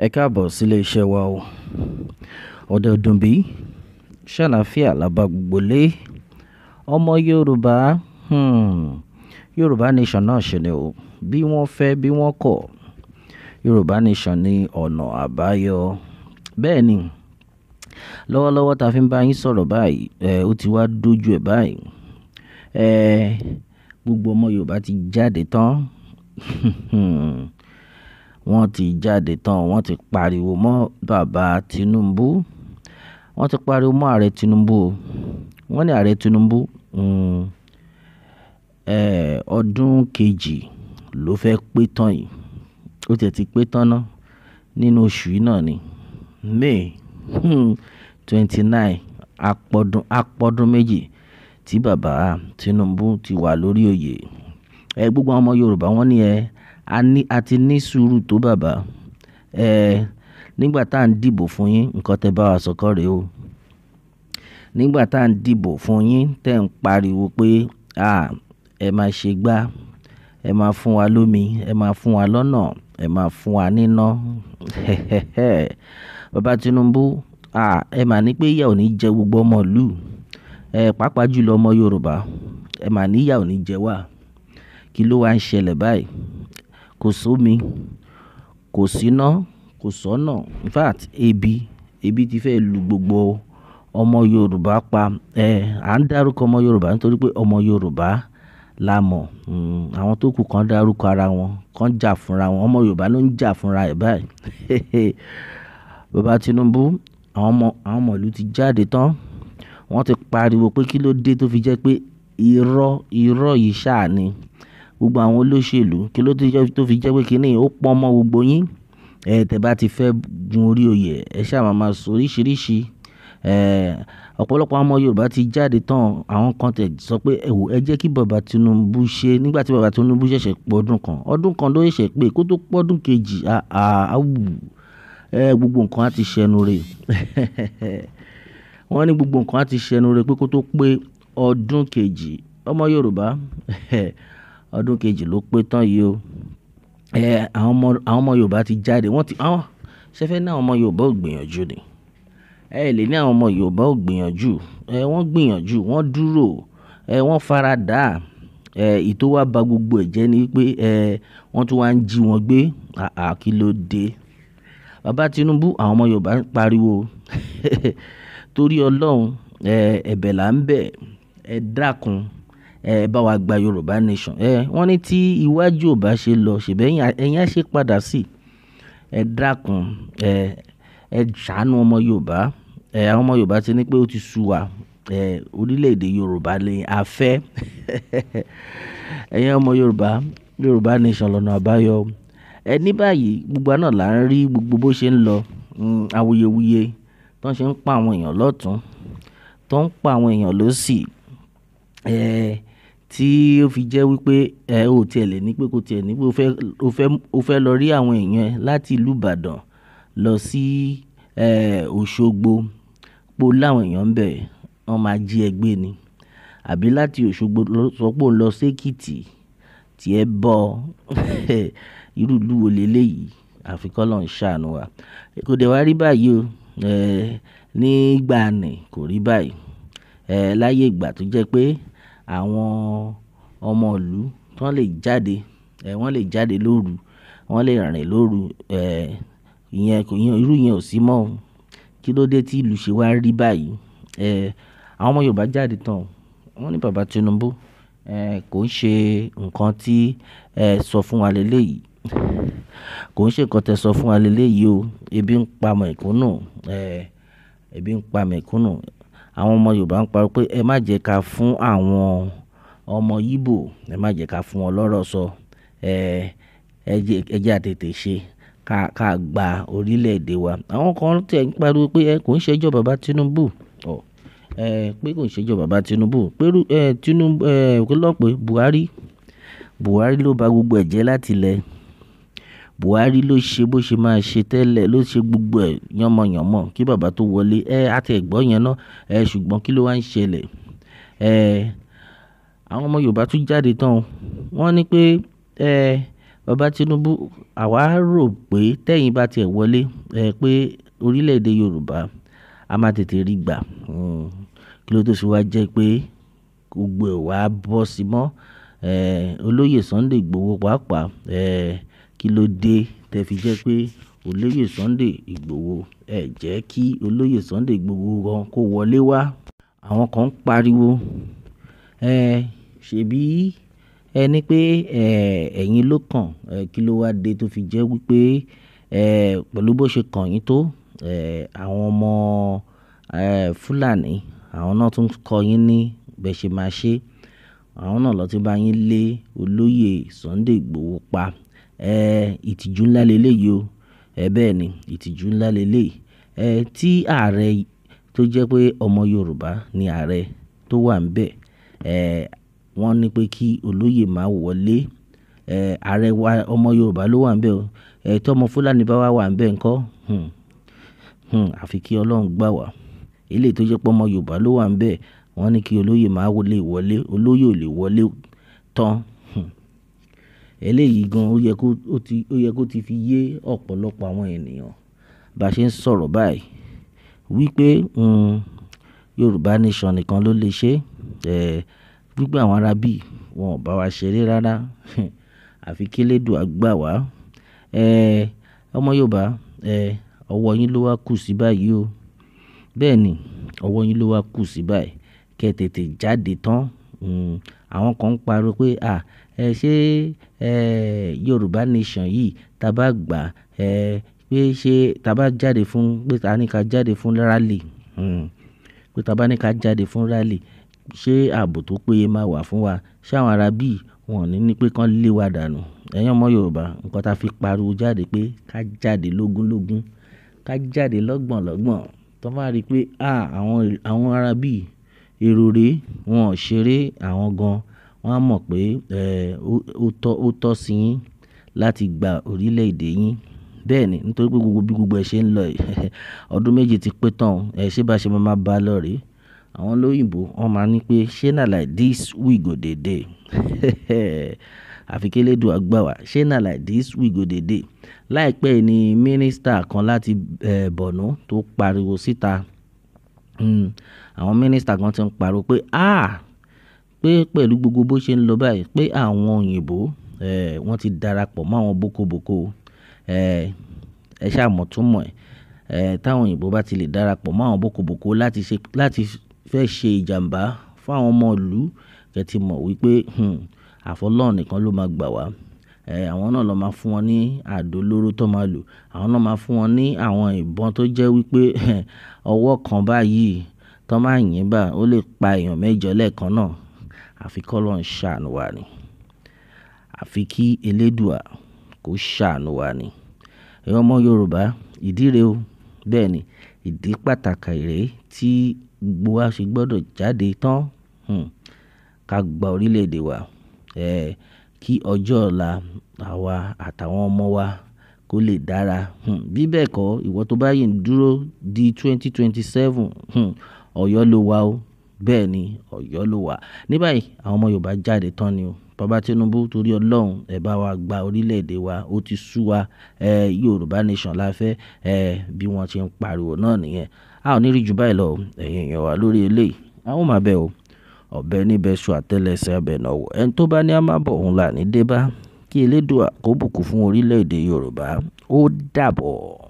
Ẹ káàbọ̀ sílé iṣẹ́ wa o. Ọ̀dẹ ọdún bí, ṣàlàáfíà la bá gbogbo lé. Ọmọ Yorùbá, Yorùbá Nation náà ṣe ni o. Bí wọ́n fẹ́, bí wọ́n kọ̀, Yorùbá Nation ní ọ̀nà àbáyọ. Bẹ́ẹ̀ ni, lọ́wọ́lọ́wọ́ ta fi ń bá yín sọ̀rọ̀ báyìí, ó ti wá dójú ẹ̀ báyìí. Gbogbo ọmọ Yorùbá ti jáde tán. Wọ́n ti jáde tán, wọ́n ti pariwo mọ́ bàbá Tinubu. Wọ́n ti pariwo mọ́ ààrẹ Tinubu o. Wọ́n ní ààrẹ Tinubu, ọdún kejì ló fẹ́ pé tán yìí. Ó tiẹ̀ ti pé tán ná nínú oṣù yìí náà ni. May 29, apọ́dún méjì tí bàbá Tinubu ti wà lórí oyè. Gbogbo àwọn ọmọ Yorùbá wọ́n ní a ti ní sùúrù tó bàbá. Nígbà tá à ń dìbò fún yín, nǹkan tẹ bá wa sọ kọ́ rè o. Nígbà tá à ń dìbò fún yín, tẹ ń pariwo pé, ẹ máa ṣe gbá, ẹ máa fún wa lómi, ẹ máa fún wa lọ́nà, ẹ máa fún wa níná. Bàbá Tinubu, ẹ máa ní pé ìyà ò ní jẹ gbogbo ọmọ ìlú. Pàápàá jùlọ ọmọ Yorùbá, ẹ máa ní ìyà ò ní jẹ wá. Kí ló wá ń ṣẹlẹ̀ báyìí? Kò sómi, kò síná, kò sọ́nà. In fact, ebi ti fẹ́ lu gbogbo ọmọ Yorùbá pa. À ń dárúkọ ọmọ Yorùbá nítorí pé ọmọ Yorùbá la mọ̀. Àwọn tó kù kan dárúkọ ara wọn, kan jà fúnra wọn. Ọmọ Yorùbá ló ń jà fúnra ẹ̀ báyìí. Bàbá Tinubu, àwọn ọmọ ìlú ti jáde tán. Wọ́n ti pariwo pé kí ló dé tó fi jẹ́ pé irọ́ yìí ṣáà ni. Gbogbo àwọn olóṣèlú, kí ló dé tó fi jẹ́ pé kíní ó pọ́n mọ́ gbogbo yín. Tẹ bá ti fẹ́ gun orí oyè, ẹ ṣáà máa sọ oríṣiríṣi. Ọ̀pọ̀lọpọ̀ àwọn ọmọ Yorùbá ti jáde tán. Àwọn kan tẹ̀ sọ pé ẹ wò, ẹ jẹ́ kí bàbá Tinubu ṣe nígbà tí bàbá Tinubu ṣẹ̀ṣẹ̀ pé ọdún kan. Ọdún kan ló ṣẹ̀ṣẹ̀ pé kó tó pé ọdún kejì, awù. Gbogbo nǹkan á ti ṣẹnu re. Wọ́n ní gbogbo nǹkan á ti ṣẹnu re pé kó tó pé ọdún kejì. Ọmọ Yorùbá, ọdún kejì ló pé tán yìí o. Àwọn ọmọ Yorùbá ti jáde. Wọ́n ti, àwọn, ṣé fẹ́ ní àwọn ọmọ Yorùbá ò gbìyànjú ni? Ẹ lè ní àwọn ọmọ Yorùbá ò gbìyànjú. Wọ́n gbìyànjú, wọ́n dúró, wọ́n faradà. Èyí tó wá ba gbogbo ẹ̀ jẹ́ ni pé, wọ́n tún wá ń jí wọn gbé. Kí ló dé? Bàbá Tinubu, àwọn ọmọ Yorùbá ń pariwo. Torí Ọlọ́run, ẹ̀bẹ̀ là ń bẹ̀. Ẹ dákun, ẹ bá wa gba Yorùbá Nation. Wọ́n ní tí iwájú ò bá ṣe lọ, ṣèbí ẹ̀yin á ṣe padà sí. Ẹ dákun, ẹ ṣàánú ọmọ Yorùbá. Àwọn ọmọ Yorùbá ti ní pé ó ti sú wa. Orílẹ̀-èdè Yorùbá ni a fẹ́. Ẹ̀yin ọmọ Yorùbá, Yorùbá Nation lọ́nà àbáyọ. Ní báyìí, gbogbo wa náà là ń rí gbogbo bó ṣe ń lọ. Awuyewuye tó ń ṣe ń pa àwọn èèyàn lọ́tùn, tó ń pa àwọn èèyàn lósì. Tí ó fi jẹ́ wípé, ó ti ẹ lè ní pé kó ti ẹ ní pé o fẹ́ lọ rí àwọn èèyàn ẹ láti ìlú Ìbàdàn lọ sí, Òṣogbo. Pé o láwọn èèyàn ń bẹ̀, wọ́n máa jí ẹ gbé ni. Àbí láti Òṣogbo sọ pé ò ń lọ sí Èkìtì tí ẹ bọ́. Irú ìlú wo lé léyìí? Àfi kí Ọlọ́run ṣàánú wa. Kò dẹ̀ wá rí báyìí o. Nígbà ní kò rí báyìí. Láyé ìgbà tó jẹ́ pé àwọn ọmọ ìlú tó lè jáde, wọ́n lè jáde lóru, wọ́n lè rìn lóru, ìyẹn kò, irú ìyẹn ò sí mọ́ o. Kí ló dé tí ìlú ṣe wá rí báyìí? Àwọn ọmọ Yorùbá jáde tán. Wọ́n ní bàbá Tinubu, kò ń ṣe nǹkan tí ẹ sọ fún wa lé léyìí. Kò ń ṣe nǹkan tí ẹ sọ fún wa lé léyìí o. Ebi ń pa mẹ̀kúnnù, ebi ń pa mẹ̀kúnnù. Àwọn ọmọ Yorùbá ń pariwo pé ẹ má jẹ ká fún àwọn ọmọ Igbo, ẹ má jẹ ká fún wọn lọ́rọ̀ sọ. Ẹ jẹ́ a tètè ṣe ká gba orílẹ̀-èdè wa. Àwọn kan tí ẹ ń pariwo pé kò ń ṣe ẹjọ́ bàbá Tinubu. Pé kò ń ṣe ẹjọ́ bàbá Tinubu. Pé irú, Tinubu, kí ló ń pé? Buhari. Buhari ló ba gbogbo ẹ̀ jẹ́ láti ilẹ̀. Buhari ló ṣe bó ṣe máa ṣe tẹ́lẹ̀, ló ṣe gbogbo ẹ̀ yànmọ̀yànmọ̀ kí bàbá tó wọlé. A ti ẹ̀ gbọ́ yẹn ná. Ṣùgbọ́n kí ló wá ń ṣẹlẹ̀? Àwọn ọmọ Yorùbá tún jáde tán. Wọ́n ní pé, Bàbá Tinubu, àwa rò pé tẹ́yin bá ti ẹ̀ wọlé, pé orílẹ̀-èdè Yorùbá a máa tètè rí gbà. Kí ló tó sì wá jẹ́ pé gbogbo ẹ̀ wá bọ́ sí mọ́. Olóyè Sunday Igboho pàápàá, kí ló dé tẹ fi jẹ́ pé olóyè Sunday Igboho, ẹ jẹ́ kí olóyè Sunday Igboho gan kó wọlé wá. Àwọn kan ń pariwo, ṣèbí ẹ ní pé, ẹ̀yin ló kàn, kí ló wá dé tó fi jẹ́ wípé, pẹ̀lú bó ṣe kàn yín tó, àwọn ọmọ, Fúlàní, àwọn náà tún kọ yín ní bẹ ṣe máa ṣe. Àwọn náà ló ti bá yín lé olóyè Sunday Igboho pa. Ìtìjú ńlá lelé yìí o. Bẹ́ẹ̀ ni, ìtìjú ńlá lelé yìí. Tí ààrẹ tó jẹ́ pé ọmọ Yorùbá ni ààrẹ tó wà níbẹ̀, wọ́n ní pé kí olóyè má wọlé. Ààrẹ wa ọmọ Yorùbá ló wà níbẹ̀ o. Tí ọmọ Fúlàní bá wà níbẹ̀ ńkọ́? Àfi kí Ọlọ́run gbà wá. Eléyìí tó jẹ́ pé ọmọ Yorùbá ló wà níbẹ̀, wọ́n ní kí olóyè má lè wọlé. Olóyè ò lè wọlé tán. Eléyìí gan ó yẹ kó, ó ti, ó yẹ kó ti fi yé ọ̀pọ̀lọpọ̀ àwọn ènìyàn bá ṣe ń sọ̀rọ̀ báyìí wípé, Yorùbá nation nìkan ló lè ṣe. Wípé àwọn ará bí wọn ò bá wa ṣeré rárá. Àfi kí elédùà gbà wá. Ọmọ Yorùbá, ọwọ́ yín ló wá kù sí báyìí o. Bẹ́ẹ̀ ni, ọwọ́ yín ló wá kù sí báyìí. Kẹ́ tètè jáde tán. Àwọn kan ń pariwo pé, à, ẹ ṣé, Yorùbá nation yìí tí a bá gbà, pé ṣé tí a bá jáde fún, pé a ní ká jáde fún rally. Pé tí a bá ní ká jáde fún rally, ṣé ààbò tó péye máa wà fún wa? Ṣé àwọn ará bí wọn ò ní ní pé kí wọ́n lé wa dànù? Ẹ̀yin ọmọ Yorùbá, nǹkan tí a fi pariwo jáde pé ká jáde lógúnlógún, ká jáde lọ́gbọ̀nlọ́gbọ̀n. Tí wọ́n bá rí pé, à, àwọn ará bí èrò rè, wọn ò ṣeré àwọn gan. Wọ́n á mọ̀ pé, ó tọ́ sí yín láti gba orílẹ̀-èdè yín. Bẹ́ẹ̀ ni, nítorí pé gbogbo bí gbogbo ẹ ṣe ń lọ yìí, ọdún méjì ti pé tán. Ṣé bá ṣe máa máa bá lọ rè? Àwọn olóyìnbo wọ́n máa ní pé ṣé na like this we go dey dey. Àfi kí elédùà gbà wá. Ṣé na like this we go dey dey. Láìpẹ́ yìí ni mínísítà kan láti, Borno tó pariwo síta. Àwọn mínísítà kan tí ń pariwo pé, à, pé pẹ̀lú gbogbo bó ṣe ń lọ báyìí pé àwọn òyìnbó, wọ́n ti darapọ̀ mọ́ àwọn bókobòko. Ẹ ṣá mọ̀ túmọ̀ ẹ̀. Tí àwọn òyìnbó bá ti lè darapọ̀ mọ́ àwọn bókobòko láti ṣe, láti fẹ́ ṣe ìjàmbá fún àwọn ọmọ ìlú, ẹ ti mọ̀ wípé, àfọlọ́run nìkan ló máa gbà wá. Àwọn náà ló máa fún wọn ní àdó olóró tó máa lò. Àwọn náà máa fún wọn ní àwọn ìbọn tó jẹ́ wípé ọwọ́ kan báyìí tó máa yìn bá, ó lè pa èèyàn mẹ́jọ lẹ́ẹ̀kan náà. Àfi kí Ọlọ́run ṣàánú wa ni. Àfi kí elédùà kó ṣàánú wa ni. Ẹ̀yin ọmọ Yorùbá, ìdí rẹ o. Bẹ́ẹ̀ ni, ìdí pàtàkì rè tí gbogbo wa ṣe gbọdọ̀ jáde tán. Ká gba orílẹ̀-èdè wa. Kí ọjọ́ ọ̀la àwa àtàwọn ọmọ wa kó lè dára. Bí bẹ́ẹ̀ kọ́, ìwọ tó bá yìí ń dúró di 2027, Ọ̀yọ́ ló wà o. Bẹ́ẹ̀ ni, Ọ̀yọ́ ló wà. Ní báyìí, àwọn ọmọ Yorùbá jáde tán ni o. Bàbá Tinubu torí Ọlọ́run, ẹ bá wa gba orílẹ̀-èdè wa, ó ti sú wa. Yorùbá nation la fẹ́. Bí wọ́n ṣe ń pariwo náà nìyẹn. A ò ní rí ju báyìí lọ, ẹ̀yin èèyàn wa lórí eléyìí. A ó máa bẹ̀ o. Ọ̀bẹ níbẹ̀ ṣu àtẹ́lẹsẹ̀ abẹ náà wò. Ẹni tó bá ní a máa bọ̀ òun là ní dé bá. Kí elédùà kó bùkún fún orílẹ̀-èdè Yorùbá. Ó dàbọ̀.